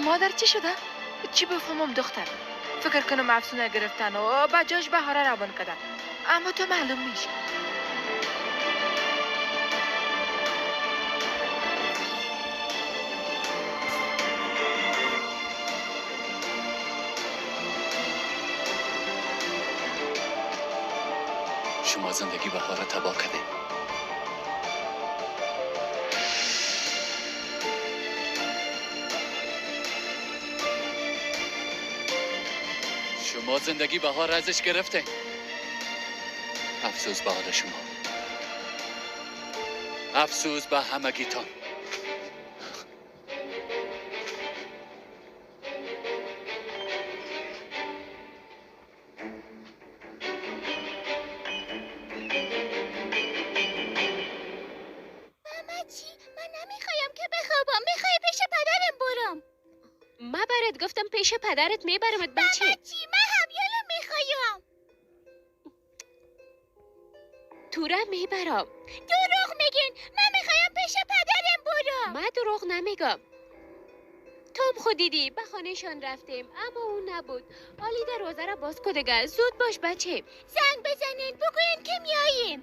مادر چی شده؟ چی بفهمم دختر؟ فکر کنم افسونه گرفتن و با جاش بهاره روان کردن، اما تو معلوم میشه. شما زندگی بهاره تباه کردین. شما زندگی بهار ازش گرفته. افسوس به حال شما، افسوس به همگیتان. ماما چی؟ من نمیخوایم که بخوابم، میخوای پیش پدرم برم. من برات گفتم پیش پدرت میبرمت بچه. ماما چی؟ من همیالو میخوایم. تو را میبرم. دروغ میگین، من میخوایم پیش پدرم برم. من دروغ نمیگم. تو هم خود دیدی به خانهشان رفتیم اما اون نبود. آلی دروازه را باز کن دیگه، زود باش بچه. زنگ بزنین بگوین که میاییم.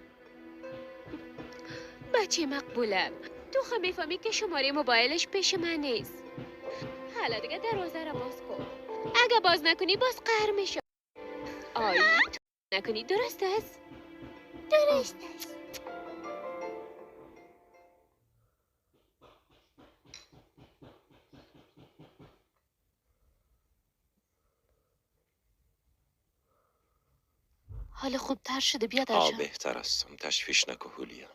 بچه مقبولم، تو خو میفهمی که شماره موبایلش پیش من نیست. حالا دیگه دروازه را باز کن. اگه باز نکنی باز قهر میشم. آی تو نکنی، درست است؟ درست است. حال خوبتر شده بیادر جان. بهتر هستم، تشویش نکن هولیا.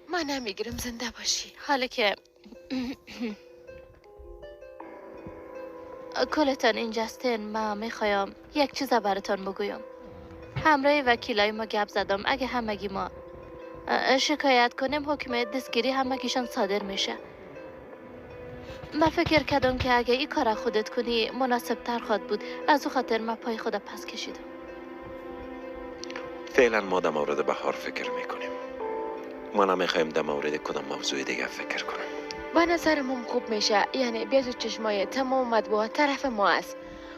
من نمیگیرم زنده باشی. حالا که کلتان اینجاستین، من میخوایم یک چیز براتان بگویم. همراه وکیلای ما گپ زدم. اگه همگی ما شکایت کنیم حکم دستگیری همگیشان صادر میشه. من فکر کردم که اگه این کار خودت کنی مناسب تر خواد بود. از او خاطر من پای خود پس کشیدم. فعلا ما در مورد بهار فکر میکنیم. ما نمیخوایم در مورد کدام موضوع دیگه فکر کنم. به نظرم خوب میشه، یعنی بیاد چشمای تمام مطبوعات طرف ما است.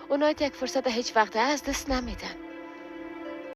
اونها یک فرصت هیچ وقت از دست نمیدن.